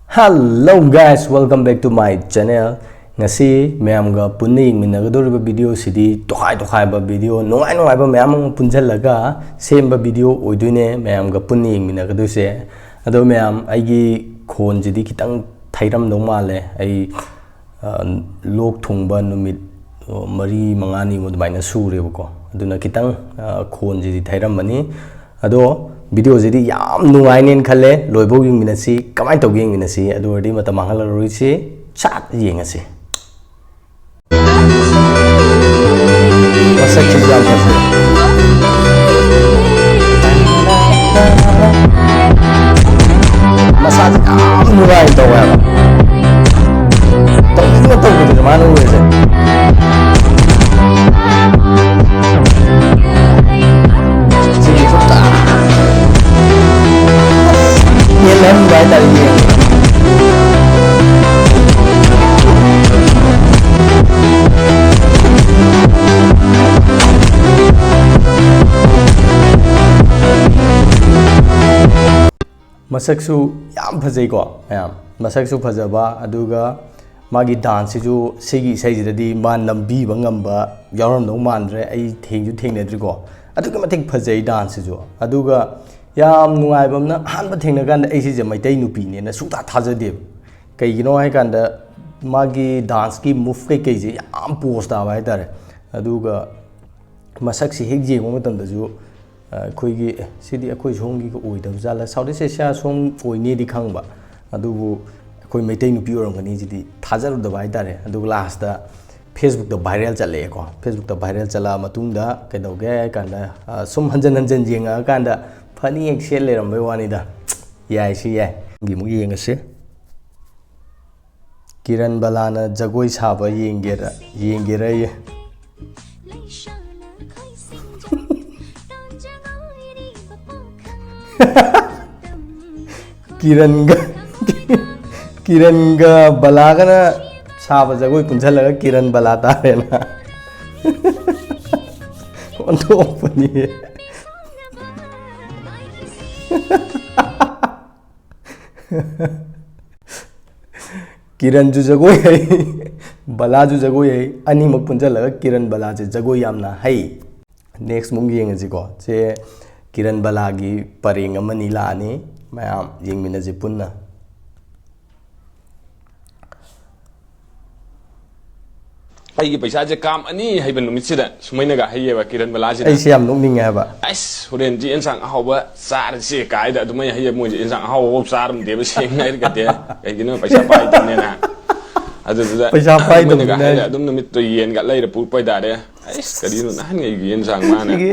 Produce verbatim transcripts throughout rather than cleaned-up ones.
Hello guys, welcome back to my channel. ꯉꯁꯤ ꯃꯌꯥꯝꯒ ꯄꯨꯟꯅ ꯌꯦꯡꯃꯤꯟꯅꯒꯗꯧꯔꯤꯕ video ꯁꯤꯗꯤ ꯇꯣꯈꯥꯏ ꯇꯣꯈꯥꯏꯕ video, ꯅꯨꯡꯉꯥꯏ ꯅꯨꯡꯉꯥꯏꯕ ꯃꯌꯥꯝ ꯑꯃ ꯄꯨꯟꯁꯤꯜꯂꯒ ꯁꯦꯝꯕ video ꯑꯣꯏꯗꯣꯏꯅꯦ ꯃꯌꯥꯝꯒ ꯄꯨꯟꯅ ꯌꯦꯡꯃꯤꯟꯅꯒꯗꯣꯏꯁꯦ꯫ ꯑꯗꯣ ꯃꯌꯥꯝ, ꯑꯩꯒꯤ ꯈꯣꯟꯁꯤꯗꯤ ꯈꯤꯇꯪ ꯊꯩꯔꯝꯗꯧ ꯃꯥꯜꯂꯦ꯫ ꯑꯩ, ꯑ, ꯂꯣꯛ ꯊꯨꯡꯕ ꯅꯨꯃꯤꯠ, ꯑ, ꯃꯔꯤ ꯃꯉꯥꯅꯤꯃꯨꯛ ꯑꯗꯨꯃꯥꯏꯅ ꯁꯨꯔꯦꯕꯀꯣ꯫ ꯑꯗꯨꯅ ꯈꯤꯇꯪ, ꯑ, ꯈꯣꯟꯁꯤꯗꯤ ꯊꯩꯔꯝꯃꯅꯤ꯫ ꯑꯗꯣ video ꯁꯤꯗꯤ ꯌꯥꯝ ꯅꯨꯡꯉꯥꯏꯅꯦꯅ ꯈꯜꯂꯦ꯫ ꯂꯣꯏꯐꯥꯎ ꯌꯦꯡꯃꯤꯟꯅꯁꯤ꯫ ꯀꯃꯥꯏꯅ ꯇꯧꯒꯦ ꯌꯦꯡꯃꯤꯟꯅꯁꯤ꯫ ꯑꯗꯨ ꯑꯣꯏꯔꯗꯤ ꯃꯇꯝ ꯃꯥꯡꯍꯜꯂꯔꯣꯏꯁꯤ꯫ ꯁꯠ ꯌꯦꯡꯉꯁꯤ꯫ ꯃꯁꯛꯁꯤꯁꯨ ꯌꯥꯝ ꯐꯖꯩ꯫ ꯃꯁꯥꯁꯦ ꯌꯥꯝ ꯅꯨꯡꯉꯥꯏꯅ ꯇꯧꯋꯦ ꯍꯥꯏꯕ꯫ ꯇꯧꯅꯤꯡꯅ ꯇꯧꯕꯗꯨꯅꯦ ꯃꯥꯅ ꯑꯣꯏꯔꯤꯁꯦ꯫ ꯁꯤꯒꯤ ꯈꯨꯠꯇ ꯄꯦꯜꯍꯟꯕ ꯍꯥꯏꯇꯥꯔꯦ ꯌꯦꯡꯕꯗ꯫ ꯃꯁꯛꯁꯨ ꯌꯥꯝ ꯐꯖꯩꯀꯣ ꯃꯌꯥꯝ꯫ ꯃꯁꯛꯁꯨ ꯐꯖꯕ, ꯑꯗꯨꯒ ꯃꯥꯒꯤ dance ꯁꯤꯁꯨ ꯁꯤꯒꯤ ꯏꯁꯩꯁꯤꯗꯗꯤ ꯃꯥ ꯅꯝꯕꯤꯕ ꯉꯝꯕ ꯌꯥꯎꯔꯝꯗꯧ ꯃꯥꯟꯗ꯭ꯔꯦ꯫ ꯑꯩ ꯊꯦꯡꯁꯨ ꯊꯦꯡꯅꯗ꯭ꯔꯤꯀꯣ꯫ ꯑꯗꯨꯛꯀꯤ ꯃꯇꯤꯛ ꯐꯖꯩ dance ꯁꯤꯁꯨ꯫ ꯑꯗꯨꯒ ꯌꯥꯝ ꯅꯨꯡꯉꯥꯏꯕ ꯑꯃꯅ, ꯑꯍꯥꯟꯕ ꯊꯦꯡꯅ ꯀꯥꯟꯗ ꯑꯩ ꯁꯤꯁꯦ ꯃꯩꯇꯩ ꯅꯨꯄꯤꯅꯦꯅ ꯁꯨꯡꯊꯥ ꯊꯥꯖꯗꯦꯕ꯫ ꯀꯩꯒꯤꯅꯣ ꯍꯥꯏ ꯀꯥꯟꯗ ꯃꯥꯒꯤ dance ꯀꯤ move ꯀꯩꯀꯩꯁꯦ ꯌꯥꯝ pose ꯇꯥꯕ ꯍꯥꯏꯇꯥꯔꯦ꯫ ꯑꯗꯨꯒ ꯃꯁꯛꯁꯤ ꯍꯦꯛ ꯌꯦꯡꯕ ꯃꯇꯝꯗꯁꯨ, ꯑ, ꯑꯩꯈꯣꯏꯒꯤ, "ꯑꯦ, ꯁꯤꯗꯤ ꯑꯩꯈꯣꯏ ꯁꯣꯝꯒꯤꯒ ꯑꯣꯏꯗꯕ ꯖꯥꯠꯂ? South East Asia ꯁꯣꯝ ꯑꯣꯏꯅꯤꯗꯤ ꯈꯪꯕ, ꯑꯗꯨꯕꯨ ꯑꯩꯈꯣꯏ ꯃꯩꯇꯩ ꯅꯨꯄꯤ ꯑꯣꯏꯔꯝꯒꯅꯤ ꯁꯤꯗꯤ ꯊꯥꯖꯔꯨꯗꯕ ꯍꯥꯏꯇꯥꯔꯦ"꯫ ꯑꯗꯨꯒ last ꯇ Facebook ꯇ viral ꯆꯠꯂꯛꯑꯦꯀꯣ꯫ Facebook ꯇ viral ꯆꯠꯂꯛꯑ ꯃꯇꯨꯡꯗ ꯀꯩꯗꯧꯒꯦ ꯍꯥꯏ ꯀꯥꯟꯗ, ꯑ, ꯁꯨꯝ ꯍꯟꯖꯟ ꯍꯟꯖꯟ ꯌꯦꯡꯉꯛꯑꯀꯥꯟꯗ funny ꯍꯦꯛ ꯁꯦꯠ ꯂꯩꯔꯝꯕꯩ ꯋꯥꯅꯤꯗ꯫ ꯌꯥꯏ, ꯁꯤ ꯌꯥꯏ꯫ ꯑꯃꯨꯛ ꯌꯦꯡꯉꯁꯤ꯫ ꯀꯤꯔꯟ ꯕꯂꯥꯅ ꯖꯒꯣꯏ ꯁꯥꯕ ꯌꯦꯡꯒꯦꯔ, ꯌꯦꯡꯒꯦꯔꯌꯦ꯫ ꯀꯤꯔꯟꯒ, ꯀꯤꯔꯟꯒ ꯕꯂꯥꯒꯅ ꯁꯥꯕ ꯖꯒꯣꯏ ꯄꯨꯟꯁꯤꯜꯂꯒ ꯀꯤꯔꯟ ꯕꯂꯥ ꯇꯥꯔꯦꯅ꯫ ꯑꯣꯟꯊꯣꯛꯄꯅꯤ꯫ ꯀꯤꯔꯟꯁꯨ ꯖꯒꯣꯏ ꯍꯩ, ꯕꯂꯥꯁꯨ ꯖꯒꯣꯏ ꯍꯩ, ꯑꯅꯤꯃꯛ ꯄꯨꯟꯁꯤꯜꯂꯒ ꯀꯤꯔꯟ ꯕꯂꯥꯁꯦ ꯖꯒꯣꯏ ꯌꯥꯝꯅ ꯍꯩ꯫ Next ꯑꯃꯨꯛ ꯌꯦꯡꯉꯁꯤꯀꯣ꯫ ꯁꯦ ꯀꯤꯔꯟ ꯕꯂꯥꯒꯤ ꯄꯔꯦꯡ ꯑꯃꯅꯤ ꯂꯥꯛꯑꯅꯤ꯫ ꯃꯌꯥꯝ ꯌꯦꯡꯃꯤꯟꯅꯁꯤ ꯄꯨꯟꯅ꯫ ꯑꯩꯒꯤ ꯄꯩꯁꯥꯁꯦ ꯀꯥꯝ ꯑꯅꯤ ꯍꯩꯕ ꯅꯨꯃꯤꯠꯁꯤꯗ ꯁꯨꯃꯥꯏꯅꯒ ꯍꯩꯌꯦꯕ ꯀꯤꯔꯟ ꯕꯂꯥꯁꯤꯅ꯫ ꯑꯩꯁꯦ ꯌꯥꯝ ꯅꯣꯛꯅꯤꯡꯉꯦ ꯍꯥꯏꯕ꯫ "ꯑꯁ, ꯍꯣꯔꯦꯟꯗꯤ ꯌꯦꯟꯁꯥꯡ ꯑꯍꯥꯎꯕ ꯆꯥꯔꯁꯦ" ꯀꯥꯏꯗ ꯑꯗꯨꯃꯥꯏꯅ ꯍꯩꯌꯦ꯫ ꯃꯣꯏꯁꯦ ꯌꯦꯟꯁꯥꯡ ꯑꯍꯥꯎꯕ ꯆꯥꯔꯝꯗꯦꯕ, ꯁꯦꯡꯅ ꯍꯥꯏꯔꯒꯗꯤ꯫ ꯀꯩꯒꯤꯅꯣ, ꯄꯩꯁꯥ ꯄꯥꯏꯗꯕꯅꯤꯅ꯫ ꯑꯗꯨꯗꯨꯗ ꯄꯩꯁꯥ ꯃꯣꯏꯅꯒ ꯄꯥꯏꯗꯕꯅꯤꯅ ꯍꯥꯏꯔꯦ, ꯍꯥꯏꯁꯦ꯫ ꯑꯗꯨꯝ ꯅꯨꯃꯤꯠꯇꯣ ꯌꯦꯟꯒ ꯂꯩꯔ ꯄꯨꯔ ꯄꯩꯗꯥꯔꯦ꯫ ꯑꯩꯁ, ꯀꯔꯤꯅꯣ ꯅꯍꯥꯟꯉꯩꯒꯤ ꯌꯦꯟꯁꯥꯡ ꯃꯥꯅ ꯁꯤꯒꯤ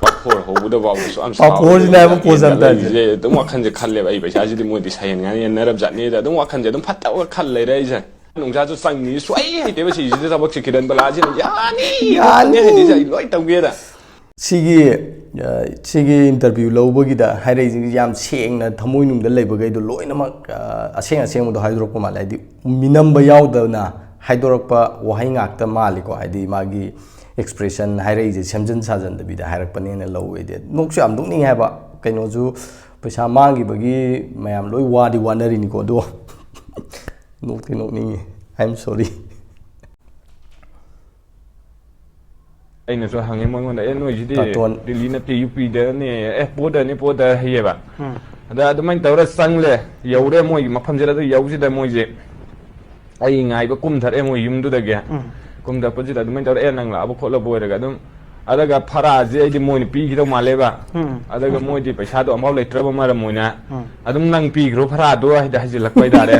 ꯄꯥꯐꯣꯔ ꯍꯧꯕꯗ ꯐꯥꯎꯕ ꯁꯨꯛ ꯌꯥꯝ ꯄꯥꯐꯣꯔꯁꯤꯅ ꯁꯥꯎꯔꯒ ꯍꯥꯏꯕ ꯄꯣꯠꯁꯦ ꯌꯦꯟꯒ ꯌꯥꯝ ꯇꯥꯏꯁꯦ꯫ ꯂꯩꯔꯤꯁꯦ ꯑꯗꯨꯝ ꯋꯥꯈꯜꯁꯦ ꯈꯜꯂꯦꯕ꯫ "ꯑꯩ ꯄꯩꯁꯥꯁꯤꯗꯤ ꯃꯣꯏꯗꯤ ꯁꯥ ꯌꯦꯟ ꯉꯥꯅꯨ ꯌꯦꯟꯅꯔꯕ ꯖꯥꯠꯅꯤꯗ" ꯑꯗꯨꯝ ꯋꯥꯈꯜꯁꯦ ꯑꯗꯨꯝ ꯐꯠꯇꯕ ꯈꯜ ꯂꯩꯔꯦ ꯑꯩꯁꯦ꯫ ꯅꯨꯡꯁꯥꯁꯨ ꯆꯪꯉꯤ, ꯁꯨꯛꯍꯩ ꯍꯩꯇꯦꯕ ꯁꯤꯁꯤꯗ ꯊꯕꯛꯁꯦ꯫ ꯀꯤꯔꯟ ꯕꯂꯥꯁꯤꯅ "ꯌꯥꯅꯤ, ꯌꯥꯅꯤ" ꯌꯥꯅꯤ ꯍꯥꯏꯗꯣꯏꯁꯦ ꯑꯩ ꯂꯣꯏ ꯇꯧꯒꯦꯗ꯫ ꯁꯤꯒꯤ, ꯑ, ꯁꯤꯒꯤ interview ꯂꯧꯕꯒꯤꯗ ꯍꯥꯏꯔꯛꯏꯁꯤꯡꯁꯤ ꯌꯥꯝ ꯁꯦꯡꯅ ꯊꯃꯣꯏꯅꯨꯡꯗ ꯂꯩꯕꯈꯩꯗꯣ ꯂꯣꯏꯅꯃꯛ, ꯑ, ꯑꯁꯦꯡ ꯑꯁꯦꯡꯕꯗꯣ ꯍꯥꯏꯗꯣꯔꯛꯄ ꯃꯥꯜꯂꯦ꯫ ꯍꯥꯏꯗꯤ ꯃꯤꯅꯝꯕ ꯌꯥꯎꯗꯅ ꯍꯥꯏꯗꯣꯔꯛꯄ ꯋꯥꯍꯩ ꯉꯥꯛꯇ ꯃꯥꯜꯂꯤꯀꯣ꯫ ꯍꯥꯏꯗꯤ ꯃꯥꯒꯤ expression ꯍꯥꯏꯔꯛꯏꯁꯦ ꯁꯦꯝꯖꯤꯟ ꯁꯥꯖꯟꯗꯕꯤꯗ ꯍꯥꯏꯔꯛꯄꯅꯦꯅ ꯂꯧꯋꯦ ꯑꯩꯗꯤ꯫ ꯅꯣꯛꯁꯨ ꯌꯥꯝ ꯅꯣꯛꯅꯤꯡꯉꯦ ꯍꯥꯏꯕ꯫ ꯀꯩꯅꯣꯁꯨ ꯄꯩꯁꯥ ꯃꯥꯡꯈꯤꯕꯒꯤ ꯃꯌꯥꯝ ꯂꯣꯏ ꯋꯥꯗꯤ ꯋꯥꯅꯔꯤꯅꯤꯀꯣ꯫ ꯑꯗꯣ ꯅꯣꯛꯇꯤ ꯅꯣꯛꯅꯤꯡꯉꯤ꯫ I am sorry꯫ ꯑꯩꯅꯁꯨ ꯍꯪꯉꯦ ꯃꯉꯣꯟꯗ, "ꯑꯦ, ꯅꯣꯏꯁꯤꯗꯤ ꯇꯥꯇꯣꯟ꯫ ꯗꯤꯜꯂꯤ ꯅꯠꯇꯦ, ꯌꯨ ꯄꯤꯗꯅꯦ, ꯑꯦ, ꯄꯣꯗꯅꯤ, ꯄꯣꯗ" ꯍꯩꯌꯦꯕ꯫ ꯎꯝ꯫ ꯑꯗ ꯑꯗꯨꯃꯥꯏꯅ ꯇꯧꯔ ꯆꯪꯂꯦ, ꯌꯧꯔꯦ ꯃꯣꯏꯒꯤ ꯃꯐꯝꯁꯤꯗ꯫ ꯑꯗꯨ ꯌꯧꯁꯤꯗ ꯃꯣꯏꯁꯦ ꯑꯩ ꯉꯥꯏꯕ ꯀꯨꯝꯊꯔꯛꯑꯦ ꯃꯣꯏ ꯌꯨꯝꯗꯨꯗꯒꯤ꯫ ꯎꯝ꯫ ꯀꯨꯝꯊꯔꯛꯄꯁꯤꯗ ꯑꯗꯨꯃꯥꯏꯅ ꯇꯧꯔꯦ, "ꯑꯦ, ꯅꯪ ꯂꯥꯛꯑꯕ ꯈꯣꯠꯂꯕ" ꯑꯣꯏꯔꯒ ꯑꯗꯨꯝ, ꯑꯗꯨꯒ ꯐꯔꯥꯁꯦ ꯑꯩꯗꯤ ꯃꯣꯏꯅ ꯄꯤꯈꯤꯗꯧ ꯃꯥꯜꯂꯦꯕ꯫ ꯎꯝ꯫ ꯑꯗꯨꯒ ꯃꯣꯏꯗꯤ ꯄꯩꯁꯥꯗꯣ ꯑꯃꯐꯥꯎ ꯂꯩꯇ꯭ꯔꯕ ꯃꯔꯝ ꯑꯣꯏꯅ, ꯎꯝ꯫ "ꯑꯗꯨꯝ ꯅꯪ ꯄꯤꯈ꯭ꯔꯣ ꯐꯔꯥꯗꯣ" ꯍꯥꯏꯗ ꯍꯥꯏꯖꯤꯜꯂꯛꯄ ꯍꯥꯏꯇꯥꯔꯦ꯫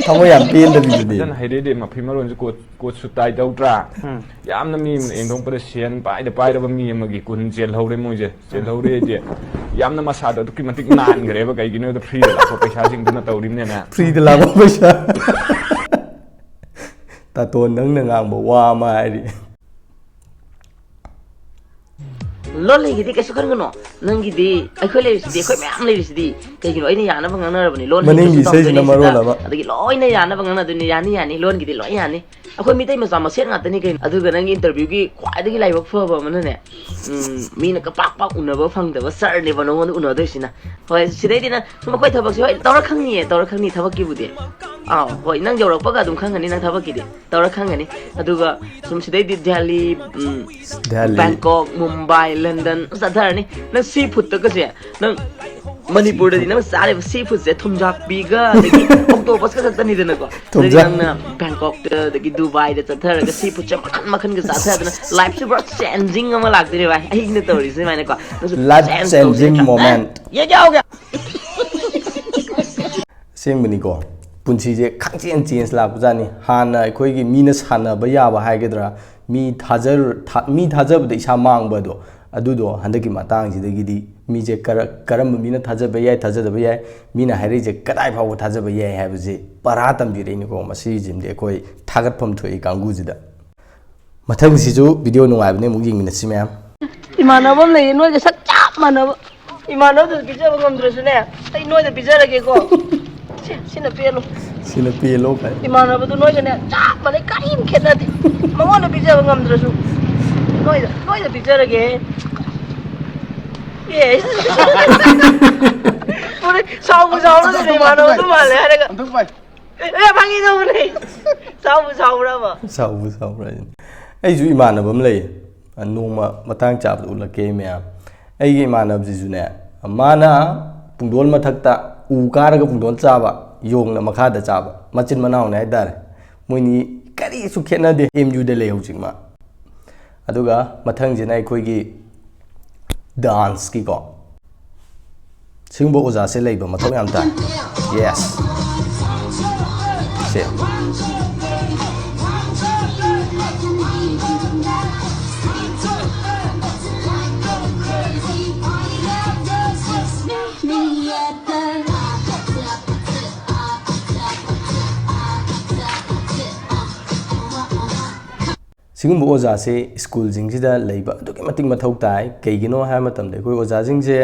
ꯊꯃꯣꯏ ꯌꯥꯝ ꯄꯦꯟꯗꯕꯤꯗꯨꯗꯤ꯫ ꯐꯖꯅ ꯍꯩꯔꯦꯗꯤ ꯃꯐꯤ ꯃꯔꯣꯟꯁꯨ ꯀꯣꯠ ꯀꯣꯠ ꯁꯨꯠ ꯇꯥꯏ ꯇꯧꯗ꯭ꯔꯥ? ꯎꯝ꯫ ꯌꯥꯝꯅ ꯃꯤ ꯑꯃꯅ ꯌꯦꯡꯊꯣꯛꯄꯗ ꯁꯦꯟ ꯄꯥꯏꯗ ꯄꯥꯏꯔꯕ ꯃꯤ ꯑꯃꯒꯤ ꯒꯨꯟ ꯆꯦꯜꯍꯧꯔꯦ ꯃꯣꯏꯁꯦ꯫ ꯆꯦꯜꯍꯧꯔꯦ ꯍꯥꯏꯗꯤ ꯌꯥꯝꯅ ꯃꯁꯥꯗꯣ ꯑꯗꯨꯛꯀꯤ ꯃꯇꯤꯛ ꯅꯥꯟꯈ꯭ꯔꯦꯕ꯫ ꯀꯩꯒꯤꯅꯣꯗ ꯐ꯭ꯔꯤꯗ ꯂꯥꯛꯄ ꯄꯩꯁꯥꯁꯤꯡꯗꯨꯅ ꯇꯧꯔꯤꯕꯅꯤꯅ꯫ ꯐ꯭ꯔꯤꯗ ꯂꯥꯛꯄ ꯄꯩꯁꯥ꯫ ꯇꯥꯇꯣꯟ, ꯅꯪꯅ ꯉꯥꯡꯕ ꯋꯥ ꯑꯃ ꯍꯥꯏꯔꯤ꯫ ꯂꯣꯟ ꯂꯩꯒꯤꯗꯤ ꯀꯩꯁꯨ ꯈꯟꯒꯅꯨ꯫ ꯅꯪꯒꯤꯗꯤ ꯑꯩꯈꯣꯏ ꯂꯩꯔꯤꯁꯤꯗꯤ, ꯑꯩꯈꯣꯏ ꯃꯌꯥꯝ ꯂꯩꯔꯤꯁꯤꯗꯤ꯫ ꯀꯩꯒꯤꯅꯣ? ꯑꯩꯅ ꯌꯥꯅꯕ ꯉꯥꯡꯅꯔꯕꯅꯤ꯫ ꯂꯣꯟ ꯃꯅꯤꯡꯒꯤ ꯂꯩꯒꯤꯁꯨ ꯏꯁꯩꯁꯤꯅ ꯇꯧꯗꯣꯏꯅꯤ ꯃꯔꯣꯜ ꯁꯤꯗ꯫ ꯑꯃ꯫ ꯑꯗꯒꯤ ꯂꯣꯏꯅ ꯌꯥꯅꯕ ꯉꯥꯡꯅꯗꯣꯏꯅꯤ꯫ ꯌꯥꯅꯤ, ꯌꯥꯅꯤ꯫ ꯂꯣꯟꯒꯤꯗꯤ ꯂꯣꯏ ꯌꯥꯅꯤ꯫ ꯑꯩꯈꯣꯏ ꯃꯤꯇꯩ ꯃꯆꯥ ꯃꯁꯦꯟ ꯉꯥꯛꯇꯅꯤ ꯀꯩꯅꯣ꯫ ꯑꯗꯨꯒ ꯅꯪꯒꯤ interview ꯒꯤ ꯈ꯭ꯋꯥꯏꯗꯒꯤ ꯂꯥꯏꯕꯛ ꯐꯕ ꯑꯃꯅꯅꯦ, ꯎꯝ, ꯃꯤꯅ ꯀ-, ꯄꯥꯛ ꯄꯥꯛ ꯎꯅꯕ ꯐꯪꯗꯕ sir ꯅꯦꯕ ꯅꯉꯣꯟꯗ ꯎꯅꯗꯣꯏꯁꯤꯅ꯫ ꯍꯣꯏ, ꯁꯤꯗꯩꯗꯤ ꯅꯪ ꯁꯨꯝ ꯑꯩꯈꯣꯏ ꯊꯕꯛꯁꯦ, ꯍꯣꯏ, ꯇꯧꯔ ꯈꯪꯅꯤꯌꯦ, ꯇꯧꯔ ꯈꯪꯅꯤ ꯊꯕꯛꯀꯤꯕꯨꯗꯤ꯫ ꯑꯥꯎ, ꯍꯣꯏ, ꯅꯪ ꯌꯧꯔꯛꯄꯒ ꯑꯗꯨꯝ ꯈꯪꯒꯅꯤ ꯅꯪ ꯊꯕꯛꯀꯤꯗꯤ꯫ ꯇꯧꯔ ꯈꯪꯒꯅꯤ꯫ ꯑꯗꯨꯒ ꯁꯨꯝ ꯁꯤꯗꯩꯗꯤ Delhi, um, Delhi. Bangkok, Mumbai, London ꯆꯠꯊꯔꯅꯤ꯫ ꯅꯪ sea food ꯀꯁꯦ, ꯅꯪ ꯃꯅꯤꯄꯨꯔꯗꯗꯤ ꯅꯪ ꯆꯥꯔꯤꯕ sea food ꯁꯦ ꯊꯨꯝꯖꯥꯛꯄꯤꯒ ꯑꯗꯒꯤ octopus ꯀ ꯈꯛꯇꯅꯤꯗꯅꯀꯣ꯫ ꯑꯗꯨꯗꯤ ꯊꯨꯝꯖꯥꯛ- ꯅꯪꯅ ꯕꯦꯡꯀꯣꯛꯇ, ꯑꯗꯒꯤ ꯗꯨꯕꯥꯏꯗ ꯆꯠꯊꯔꯒ sea food ꯁꯦ ꯃꯈꯟ ꯃꯈꯟꯒ ꯆꯥꯊꯗꯅ life ꯁꯦ ꯄꯨꯔꯥ changing ꯑꯃ ꯂꯥꯛꯇꯣꯏꯅꯦ ꯚꯥꯏ꯫ ꯑꯩꯅ ꯇꯧꯔꯤꯁꯦ ꯁꯨꯃꯥꯏꯅꯀꯣ꯫ ꯅꯪꯁꯨ Life change ꯇꯧꯁꯦ changing ꯅꯠꯇ꯭ꯔꯥ? Moment. ꯌꯦ ꯀꯌꯥ ꯍꯣ ꯒꯌꯥ? ꯑꯁꯦꯡꯕꯅꯤꯀꯣ, ꯄꯨꯟꯁꯤꯁꯦ ꯈꯪꯆꯦꯟ change ꯂꯥꯛꯄꯖꯥꯠꯅꯤ꯫ ꯍꯥꯟꯅ ꯑꯩꯈꯣꯏꯒꯤ ꯃꯤꯅ ꯁꯥꯟꯅꯕ ꯌꯥꯕ ꯍꯥꯏꯒꯗ꯭ꯔꯥ, ꯃꯤ ꯊꯥꯖꯔ-, ꯊꯥ-, ꯃꯤ ꯊꯥꯖꯕꯗ ꯏꯁꯥ ꯃꯥꯡꯕꯗꯣ, ꯑꯗꯨꯗꯣ ꯍꯟꯗꯛꯀꯤ ꯃꯇꯥꯡꯁꯤꯗꯒꯤꯗꯤ ꯃꯤꯁꯦ ꯀꯔ-, ꯀꯔꯝꯕ ꯃꯤꯅ ꯊꯥꯖꯕ ꯌꯥꯏ, ꯊꯥꯖꯗꯕ ꯌꯥꯏ, ꯃꯤꯅ ꯍꯥꯏꯔꯛꯏꯁꯦ ꯀꯗꯥꯏ ꯐꯥꯎꯕ ꯊꯥꯖꯕ ꯌꯥꯏ ꯍꯥꯏꯕꯁꯦ ꯄꯔꯥ ꯇꯝꯕꯤꯔꯛꯏꯅꯤꯀꯣ꯫ ꯃꯁꯤꯁꯤꯃꯗꯤ ꯑꯩꯈꯣꯏ ꯊꯥꯒꯠꯐꯝ ꯊꯣꯛꯏ ꯀꯥꯡꯕꯨꯁꯤꯗ꯫ ꯃꯊꯪꯁꯤꯁꯨ video ꯅꯨꯡꯉꯥꯏꯕꯅꯦ, ꯑꯃꯨꯛ ꯌꯦꯡꯃꯤꯟꯅꯁꯤ ꯃꯌꯥꯝ꯫ ꯏꯃꯥꯟꯅꯕ ꯑꯃ ꯂꯩꯌꯦ, ꯅꯣꯏꯒ ꯁꯛ ꯆꯞ ꯃꯥꯟꯅꯕ꯫ ꯏꯃꯥꯟꯅꯕꯗꯨꯗ ꯄꯤꯖꯕ ꯉꯝꯗ꯭ꯔꯁꯨꯅꯦ, ꯑꯩ ꯅꯣꯏꯗ ꯄꯤꯖꯔꯒꯦꯀꯣ꯫ ꯁꯤ, ꯁꯤꯅ ꯄꯦꯜꯂꯣ꯫ ꯁꯤꯅ ꯄꯦꯜꯂꯣ ꯀꯥꯏ꯫ ꯏꯃꯥꯟꯅꯕꯗꯨ ꯅꯣꯏꯒꯅꯦ ꯆꯞ ꯃꯥꯟꯅꯩ, ꯀꯔꯤꯝ ꯈꯦꯠꯅꯗꯦ꯫ ꯃꯉꯣꯟꯗ ꯄꯤꯖꯕ ꯉꯝꯗ꯭ꯔꯁꯨ ꯅꯣꯏꯗ, ꯅꯣꯏꯗ ꯄꯤꯖꯔꯒꯦ꯫ ꯑꯦ꯫ ꯄꯨꯔꯥ ꯁꯥꯎꯕꯨ ꯁꯥꯎꯔꯗꯅ ꯏꯃꯥꯟꯅꯕꯗꯨ ꯃꯥꯜꯂꯦ ꯍꯥꯏꯔꯒ꯫ ꯑꯦ, ꯐꯥꯒꯤ ꯇꯧꯕꯅꯦ꯫ ꯁꯥꯎꯕꯨ ꯁꯥꯎꯕ꯭ꯔꯕ? ꯁꯥꯎꯕꯨ ꯁꯥꯎꯕ꯭ꯔꯥ ꯍꯥꯏꯁꯤꯅꯤ꯫ ꯑꯩꯁꯨ ꯏꯃꯥꯟꯅꯕ ꯑꯃ ꯂꯩꯌꯦ꯫ ꯅꯣꯡꯃ ꯃꯇꯥꯡ ꯆꯥꯕꯗ ꯎꯠꯂꯛꯀꯦ ꯃꯌꯥꯝ꯫ ꯑꯩꯒꯤ ꯏꯃꯥꯟꯅꯕꯁꯤꯁꯨꯅꯦ, ꯃꯥꯅ ꯄꯨꯡꯗꯣꯟ ꯃꯊꯛꯇ ꯎ ꯀꯥꯔꯒ ꯄꯨꯡꯗꯣꯟ ꯆꯥꯕ, ꯌꯣꯡꯅ ꯃꯈꯥꯗ ꯆꯥꯕ, ꯃꯆꯤꯟ ꯃꯅꯥꯎꯅꯦ ꯍꯥꯏꯇꯥꯔꯦ꯫ ꯃꯣꯏꯅꯤ ꯀꯔꯤꯁꯨ ꯈꯦꯠꯅꯗꯦ꯫ ꯑꯦꯝ ꯌꯨꯗ ꯂꯩ ꯍꯧꯖꯤꯛ ꯃꯥ꯫ ꯑꯗꯨꯒ ꯃꯊꯪꯁꯤꯅ ꯑꯩꯈꯣꯏꯒꯤ dance ꯀꯤꯀꯣ꯫ ꯁꯤꯒꯨꯝꯕ ꯑꯣꯖꯥꯁꯦ ꯂꯩꯕ ꯃꯊꯧ ꯌꯥꯝ ꯇꯥꯏ꯫ Yes. ꯁꯦ꯫ ꯁꯤꯒꯨꯝꯕ ꯑꯣꯖꯥꯁꯦ ꯁ꯭ꯀꯨꯜꯁꯤꯡꯁꯤꯗ ꯂꯩꯕ ꯑꯗꯨꯛꯀꯤ ꯃꯇꯤꯛ ꯃꯊꯧ ꯇꯥꯏ꯫ ꯀꯩꯒꯤꯅꯣ ꯍꯥꯏꯕ ꯃꯇꯝꯗ ꯑꯩꯈꯣꯏ ꯑꯣꯖꯥꯁꯤꯡꯁꯦ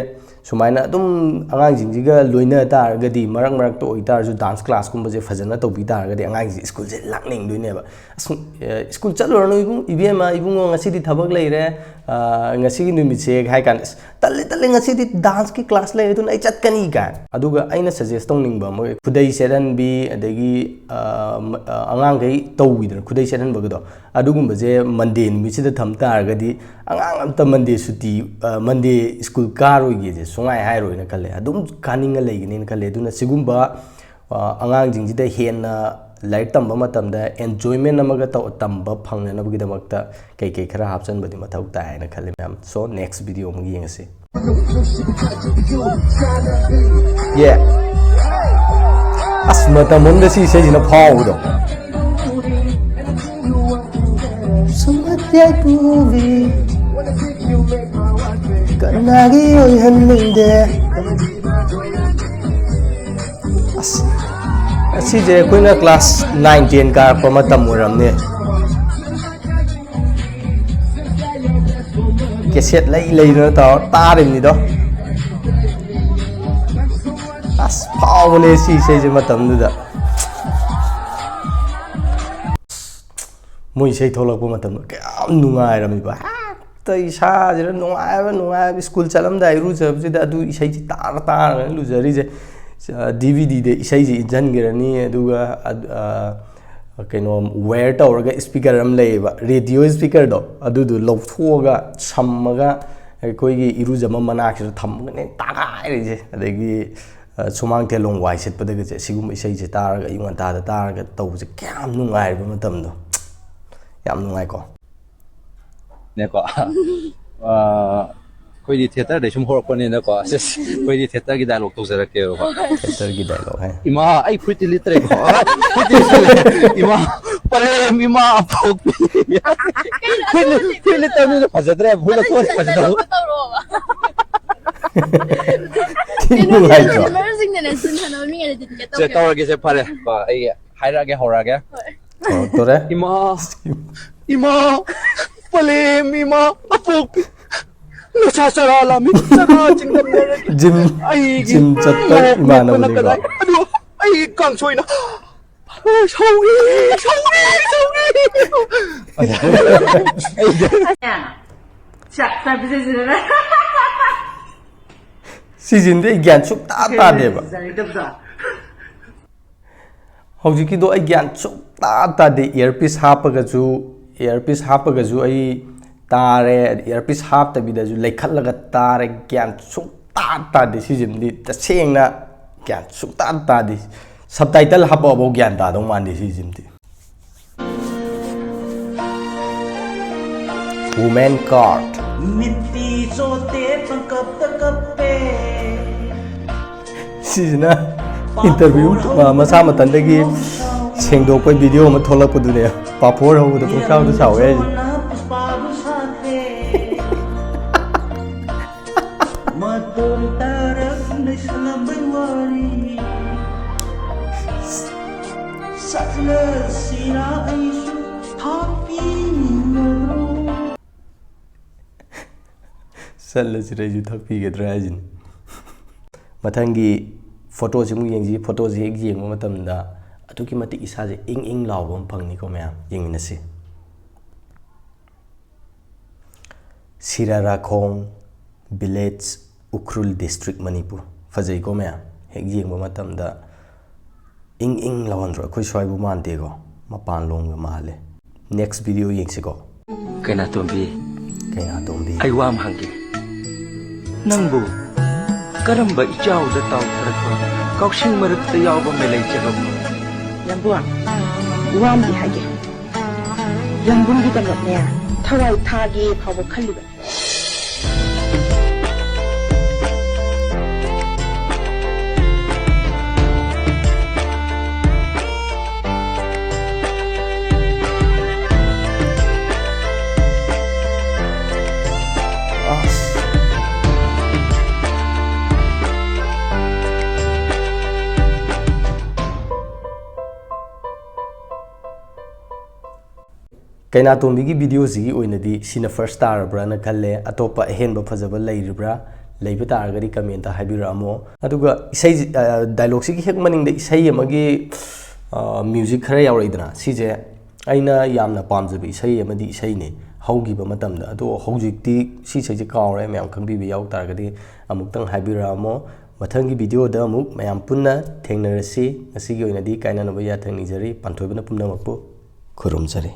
ꯁꯨꯃꯥꯏꯅ ꯑꯗꯨꯝ ꯑꯉꯥꯡꯁꯤꯡꯁꯤꯒ ꯂꯣꯏꯅ ꯇꯥꯔꯒꯗꯤ, ꯃꯔꯛ ꯃꯔꯛꯇ ꯑꯣꯏꯇꯥꯔꯁꯨ ꯗꯥꯟꯁ ꯀ꯭ꯂꯥꯁꯀꯨꯝꯕꯁꯦ ꯐꯖꯅ ꯇꯧꯕꯤ ꯇꯥꯔꯒꯗꯤ, ꯑꯉꯥꯡꯁꯤꯡꯁꯦ ꯁ꯭ꯀꯨꯜꯁꯦ ꯂꯥꯛꯅꯤꯡꯗꯣꯏꯅꯦꯕ꯫ "ꯑꯁ, ꯑꯦ, ꯁ꯭ꯀꯨꯜ ꯆꯠꯂꯨꯔꯅꯨ ꯏꯕꯨꯡ, ꯏꯕꯦꯝꯃ, ꯏꯕꯨꯡꯉꯣ, ꯉꯁꯤꯗꯤ ꯊꯕꯛ ꯂꯩꯔꯦ, ꯑ, ꯉꯁꯤꯒꯤ ꯅꯨꯃꯤꯠꯁꯦ" ꯍꯥꯏ ꯀꯥꯟꯗ, "ꯑꯁ, ꯇꯜꯂꯦ, ꯇꯜꯂꯦ, ꯉꯁꯤꯗꯤ ꯗꯥꯟꯁꯀꯤ ꯀ꯭ꯂꯥꯁ ꯂꯩ, ꯑꯗꯨꯅ ꯑꯩ ꯆꯠꯀꯅꯤ" ꯀꯥꯏꯅ꯫ ꯑꯗꯨꯒ ꯑꯩꯅ ꯁꯖꯦꯁ ꯇꯧꯅꯤꯡꯕ, ꯃꯣꯏ ꯈꯨꯗꯩ ꯁꯦꯠꯍꯟꯕꯤ, ꯑꯗꯒꯤ, ꯑ, ꯃ-, ꯑ, ꯑꯉꯥꯡꯈꯩ ꯇꯧꯕꯤꯗꯅ ꯈꯨꯗꯩ ꯁꯦꯠꯍꯟꯕꯒꯗꯣ, ꯑꯗꯨꯒꯨꯝꯕꯁꯦ ꯃꯟꯗꯦ ꯅꯨꯃꯤꯠꯁꯤꯗ ꯊꯝ ꯇꯥꯔꯒꯗꯤ, ꯑꯉꯥꯡ ꯑꯝꯇ ꯃꯟꯗꯦ ꯁꯨꯇꯤ, ꯑ, ꯃꯟꯗꯦ ꯁ꯭ꯀꯨꯜ ꯀꯥꯔꯣꯏꯒꯦꯁꯦ ꯁꯨꯡꯍꯥꯏ ꯍꯥꯏꯔꯣꯏꯅ ꯈꯜꯂꯦ꯫ ꯑꯗꯨꯝ ꯀꯥꯅꯤꯡꯉ ꯂꯩꯒꯅꯤꯅ ꯈꯜꯂꯦ꯫ ꯑꯗꯨꯅ ꯁꯤꯒꯨꯝꯕ, ꯑ, ꯑꯉꯥꯡꯁꯤꯡꯁꯤꯗ ꯍꯦꯟꯅ ꯂꯥꯏꯔꯤꯛ ꯇꯝꯕ ꯃꯇꯝꯗ enjoyment ꯑꯃꯒ ꯇꯧ-, ꯇꯝꯕ ꯐꯪꯅꯅꯕꯒꯤꯗꯃꯛꯇ ꯀꯩ ꯀꯩ ꯈꯔ ꯍꯥꯞꯆꯤꯟꯕꯗꯤ ꯃꯊꯧ ꯇꯥꯏ ꯍꯥꯏꯅ ꯈꯜꯂꯤ, ꯃꯌꯥꯝ꯫ So, next video ꯑꯃꯨꯛ ꯌꯦꯡꯉꯁꯤ꯫ Yeah. ꯑꯁ, ꯃꯇꯝ ꯑꯃꯗ ꯁꯤ ꯏꯁꯩꯁꯤꯅ ꯐꯥꯎꯕꯗꯣ꯫ ꯁꯨꯝꯍꯠ ꯌꯥꯏꯐꯨꯕꯤ, ꯀꯅꯥꯒꯤ ꯑꯣꯏꯍꯟꯅꯤꯡꯗꯦ? ꯑꯁ, ꯑꯁꯤꯁꯦ ꯑꯩꯈꯣꯏꯅ class nine ten ꯀꯥꯔꯛꯄ ꯃꯇꯝ ꯑꯣꯏꯔꯝꯅꯤ꯫ ꯀꯦꯁꯦꯠ ꯂꯩ ꯂꯩꯗꯅ ꯇꯧꯔ ꯇꯥꯔꯤꯕꯅꯤꯗꯣ꯫ ꯑꯁ, ꯐꯥꯎꯕꯅꯦ ꯁꯤ ꯏꯁꯩꯁꯦ ꯃꯇꯝꯗꯨꯗ꯫ ꯃꯣꯏ ꯏꯁꯩ ꯊꯣꯛꯂꯛꯄ ꯃꯇꯝꯗ ꯀꯌꯥꯝ ꯅꯨꯡꯉꯥꯏꯔꯝꯃꯤꯕ꯫ ꯍꯦꯛꯇ ꯏꯁꯥꯁꯤꯗ ꯅꯨꯡꯉꯥꯏꯕ, ꯅꯨꯡꯉꯥꯏꯕ꯫ ꯁ꯭ꯀꯨꯜ ꯆꯠꯂꯝꯗꯥꯏ ꯏꯔꯨꯖꯕꯁꯤꯗ ꯑꯗꯨ ꯏꯁꯩꯁꯤ ꯇꯥꯔ ꯇꯥꯔꯒ ꯂꯨꯖꯔꯤꯁꯦ꯫ ꯗꯤ ꯚꯤ ꯗꯤꯗ ꯏꯁꯩꯁꯤ ꯏꯟꯁꯤꯟꯈ꯭ꯔꯅꯤ, ꯑꯗꯨꯒ ꯑ-, ꯑ, ꯀꯩꯅꯣ, wire ꯇꯧꯔꯒ speaker ꯑꯃ ꯂꯩꯌꯦꯕ, radio speakerꯗꯣ, ꯑꯗꯨꯗꯣ ꯂꯧꯊꯣꯛꯑꯒ ꯁꯝꯃꯒ ꯑꯩꯈꯣꯏꯒꯤ ꯏꯔꯨꯖꯕ ꯃꯅꯥꯛꯁꯤꯗ ꯊꯝꯃꯒꯅꯦ ꯇꯥꯒꯥꯏꯔꯤꯁꯦ꯫ ꯑꯗꯒꯤ, ꯑ, ꯁꯨꯃꯥꯡ ꯊꯦꯂꯣꯡ ꯋꯥꯏ ꯁꯤꯠꯄꯗꯒꯁꯦ ꯁꯤꯒꯨꯝꯕ ꯏꯁꯩꯁꯦ ꯇꯥꯔꯒ, ꯑꯌꯨꯛ ꯉꯟꯇꯥꯗ ꯇꯥꯔꯒ ꯇꯧꯕꯁꯦ ꯀꯌꯥꯝ ꯅꯨꯡꯉꯥꯏꯔꯤꯕ ꯃꯇꯝꯗꯣ꯫ ꯌꯥꯝ ꯅꯨꯡꯉꯥꯏꯀꯣ꯫ ꯅꯦꯀꯣ꯫ ꯑ, ꯑꯩꯈꯣꯏꯗꯤ theatreꯗꯩ ꯁꯨꯝ ꯍꯧꯔꯛꯄꯅꯤꯅꯀꯣ꯫ ꯑꯁ, ꯑꯩꯈꯣꯏꯗꯤ theatreꯒꯤ dialogue ꯇꯧꯖꯔꯛꯀꯦꯕꯀꯣ꯫ Theatreꯒꯤ dialogue ꯍꯥꯏ꯫ "ꯏꯃꯥ, ꯑꯩ ꯐꯨꯔꯤꯠꯇꯤ ꯂꯤꯠꯇ꯭ꯔꯦꯀꯣ꯫ ꯐꯨꯔꯤꯠꯇꯤ ꯂꯤꯠꯇ꯭ꯔꯦ꯫ ꯏꯃꯥ, ꯄꯂꯦꯝ, ꯏꯃꯥ, ꯑꯄꯣꯛꯄꯤ꯫ ꯐꯨꯔꯤꯠ ꯂꯤꯠ-, ꯐꯨꯔꯤꯠ ꯂꯤꯠꯇꯕꯅꯤꯅ ꯐꯖꯗ꯭ꯔꯦ꯫ ꯐꯨꯔꯤꯠ ꯂꯧꯊꯣꯛꯑꯗꯤ ꯐꯖꯗꯧꯕ꯫" ꯊꯤ ꯅꯨꯡꯉꯥꯏꯇ꯭ꯔꯣ? Memberꯁꯤꯡꯅꯅꯦ ꯁꯤꯟ ꯊꯥꯅꯕ ꯃꯤꯒꯩꯗꯤ ꯇꯤꯛꯀꯦꯠ ꯁꯦ, ꯇꯧꯒꯦ꯫ ꯇꯧꯔꯒꯦꯁꯦ, ꯐꯔꯦ꯫ ꯀꯣ, ꯑꯩ ꯍꯥꯏꯔꯛꯑꯒꯦ, ꯍꯧꯔꯛꯑꯒꯦ꯫ ꯍꯣꯏ꯫ ꯍꯧꯔꯛꯇꯣꯔꯦ꯫ "ꯏꯃꯥ, ꯏꯃꯥ, ꯄꯂꯦꯝ, ꯏꯃꯥ, ꯑꯄꯣꯛꯄꯤ, ꯅꯁꯥ ꯆꯔꯥ ꯂꯥꯝꯃꯤ, ꯆꯔꯥ ꯆꯤꯡꯗꯝꯅꯔꯒꯦ꯫ ꯖꯤꯝ ꯑꯩꯒꯤ ꯖꯤꯝ ꯆꯠꯄ ꯃꯣꯔꯣꯛ ꯃꯦꯠꯄꯅ ꯏꯃꯥꯟꯅꯕꯅꯤꯀꯣ꯫ ꯀꯗꯥꯏ? ꯑꯗꯨ ꯑꯩꯒꯤ ꯀꯥꯡꯁꯣꯏꯅ ꯁꯧꯒ꯭ꯔꯤ, ꯁꯧꯒ꯭ꯔꯤ, ꯁꯧꯒ꯭ꯔꯤ꯫ ꯁꯤꯁꯤꯃꯗꯤ ꯑꯩ ꯒ꯭ꯌꯥꯟ ꯁꯨꯛꯇꯥ ꯇꯥꯗꯦꯕ꯫ ꯍꯧꯖꯤꯛꯀꯤꯗꯣ ꯑꯩ ꯒ꯭ꯌꯥꯟ ꯁꯨꯛꯇꯥ ꯇꯥꯗꯦ꯫ ꯏꯌꯔꯄꯤꯁ ꯍꯥꯞꯄꯒꯁꯨ, ꯏꯌꯔꯄꯤꯁ ꯍꯥꯞꯄꯒꯁꯨ ꯑꯩ ꯇꯥꯔꯦ, ꯏꯌꯔꯄꯤꯁ ꯍꯥꯞꯇꯕꯤꯗꯁꯨ ꯂꯩꯈꯠꯂꯒ ꯇꯥꯔꯦ꯫ ꯒ꯭ꯌꯥꯟ ꯁꯨꯛꯇꯥ ꯇꯥꯗꯦ꯫ ꯁꯤꯁꯤꯃꯗꯤ ꯇꯁꯦꯡꯅ ꯒ꯭ꯌꯥꯟ ꯁꯨꯛꯇꯥ ꯇꯥꯗꯦ꯫ ꯁꯕꯇꯥꯏꯇꯜ ꯍꯥꯞꯄꯛꯑꯐꯥꯎ ꯒ꯭ꯌꯥꯟ ꯇꯥꯗꯧ ꯃꯥꯟꯗꯦ ꯁꯤꯁꯤꯃꯗꯤ꯫ Women card. ꯃꯤꯠꯇꯤ ꯆꯣꯠꯇꯦ ꯄꯪꯀꯞꯇ ꯀꯞꯄꯦ꯫ ꯁꯤꯁꯤꯅ ꯏꯟꯇꯔꯚ꯭ꯌꯨ ꯃꯁꯥ ꯃꯊꯟꯗꯒꯤ ꯁꯦꯡꯗꯣꯛꯄꯩ ꯚꯤꯗꯤꯑꯣ ꯑꯃ ꯊꯣꯛꯂꯛꯄꯗꯨꯅꯦ꯫ ꯄꯥꯐꯣꯔ ꯍꯧꯕꯗ ꯄꯪꯁꯥꯎꯗ ꯁꯥꯎꯋꯦ ꯍꯥꯏꯁꯦ꯫ ꯃꯇꯣꯝ ꯇꯥꯔꯛ ꯅꯩꯁꯜꯂꯝꯕꯩ ꯋꯥꯔꯤ꯫ ꯆꯠꯂꯁꯤꯔꯥ ꯑꯩꯁꯨ ꯊꯥꯛꯄꯤꯒꯗ꯭ꯔꯣ? ꯆꯠꯂꯁꯤꯔ ꯑꯩꯁꯨ ꯊꯛꯄꯤꯒꯗ꯭ꯔꯥ ꯍꯥꯏꯁꯤꯅꯤ꯫ ꯃꯊꯪꯒꯤ ꯐꯣꯇꯣꯁꯤ ꯑꯃꯨꯛ ꯌꯦꯡꯁꯤ꯫ ꯐꯣꯇꯣꯁꯤ ꯍꯦꯛ ꯌꯦꯡꯕ ꯃꯇꯝꯗ ꯑꯗꯨꯛꯀꯤ ꯃꯇꯤꯛ ꯏꯁꯥꯁꯦ ꯏꯪ ꯏꯪ ꯂꯥꯎꯕ ꯑꯃ ꯐꯪꯅꯤꯀꯣ ꯃꯌꯥꯝ꯫ ꯌꯦꯡꯃꯤꯟꯅꯁꯤ꯫ ꯁꯤꯔꯥꯔꯥꯈꯣꯡ village, ꯎꯈ꯭ꯔꯨꯜ district, ꯃꯅꯤꯄꯨꯔ꯫ ꯐꯖꯩꯀꯣ ꯃꯌꯥꯝ? ꯍꯦꯛ ꯌꯦꯡꯕ ꯃꯇꯝꯗ ꯏꯪ ꯏꯪ ꯂꯥꯎꯍꯟꯗ꯭ꯔꯣ? ꯑꯩꯈꯣꯏ ꯁ꯭ꯋꯥꯏꯕꯨ ꯃꯥꯟꯗꯦꯀꯣ, ꯃꯄꯥꯟꯂꯣꯝꯒ ꯃꯥꯜꯂꯦ꯫ Next video ꯌꯦꯡꯁꯤꯀꯣ꯫ ꯀꯩꯅꯥꯇꯣꯝꯕꯤ, ꯀꯩꯅꯥꯇꯣꯝꯕꯤ꯫ ꯑꯩ ꯋꯥ ꯑꯃ ꯍꯪꯒꯦ꯫ ꯅꯪꯕꯨ ꯀꯔꯝꯕ ꯏꯆꯥꯎꯗ ꯇꯥꯎꯊꯔꯛꯄ ꯀꯥꯎꯁꯤꯡ ꯃꯔꯛꯇ ꯌꯥꯎꯕ ꯃꯦꯂꯩ ꯆꯦꯕꯧꯅꯣ? ꯌꯥꯝꯕꯨꯡ, ꯋꯥ ꯑꯃꯗꯤ ꯍꯥꯏꯒꯦ꯫ ꯌꯥꯝꯕꯨꯡꯒꯤꯗꯃꯛꯅꯦ ꯊꯋꯥꯏ ꯊꯥꯒꯦ ꯐꯥꯎꯕ ꯈꯜꯂꯤꯕ꯫ ꯀꯩꯅꯥꯇꯣꯝꯕꯤꯒꯤ ꯚꯤꯗꯤꯑꯣꯁꯤꯒꯤ ꯑꯣꯏꯅꯗꯤ ꯁꯤꯅ ꯐꯥꯔꯁ ꯇꯥꯔꯕ꯭ꯔꯥꯅ ꯈꯜꯂꯦ꯫ ꯑꯇꯣꯞꯄ ꯑꯍꯦꯟꯕ ꯐꯖꯕ ꯂꯩꯔꯤꯕ꯭ꯔꯥ? ꯂꯩꯕ ꯇꯥꯔꯒꯗꯤ ꯀꯃꯦꯟꯇ ꯍꯥꯏꯕꯤꯔꯛꯑꯝꯃꯣ꯫ ꯑꯗꯨꯒ ꯏꯁꯩ, ꯑ, ꯗꯥꯏꯂꯣꯛꯁꯤꯒꯤ ꯍꯦꯛ ꯃꯅꯤꯡꯗ ꯏꯁꯩ ꯑꯃꯒꯤ, ꯑ, ꯃ꯭ꯌꯨꯖꯤꯛ ꯈꯔ ꯌꯥꯎꯔꯛꯏꯗꯅ, ꯁꯤꯁꯦ ꯑꯩꯅ ꯌꯥꯝꯅ ꯄꯥꯝꯖꯕ ꯏꯁꯩ ꯑꯃꯗꯤ ꯏꯁꯩꯅꯦ ꯍꯧꯈꯤꯕ ꯃꯇꯝꯗ꯫ ꯑꯗꯣ ꯍꯧꯖꯤꯛꯇꯤ ꯁꯤ ꯏꯁꯩꯁꯦ ꯀꯥꯎꯔꯦ, ꯃꯌꯥꯝ ꯈꯪꯕꯤꯕ ꯌꯥꯎ ꯇꯥꯔꯒꯗꯤ ꯑꯃꯨꯛꯇꯪ ꯍꯥꯏꯕꯤꯔꯛꯑꯝꯃꯣ꯫ ꯃꯊꯪꯒꯤ ꯚꯤꯗꯤꯑꯣꯗ ꯑꯃꯨꯛ ꯃꯌꯥꯝ ꯄꯨꯟꯅ ꯊꯦꯡꯅꯔꯁꯤ꯫ ꯉꯁꯤꯒꯤ ꯑꯣꯏꯅꯗꯤ ꯀꯥꯏꯅꯅꯕ ꯌꯥꯊꯪ ꯅꯤꯖꯔꯤ꯫ ꯄꯥꯟꯊꯣꯏꯕꯅ ꯄꯨꯝꯅꯃꯛꯄꯨ ꯈꯨꯔꯨꯝꯖꯔꯤ꯫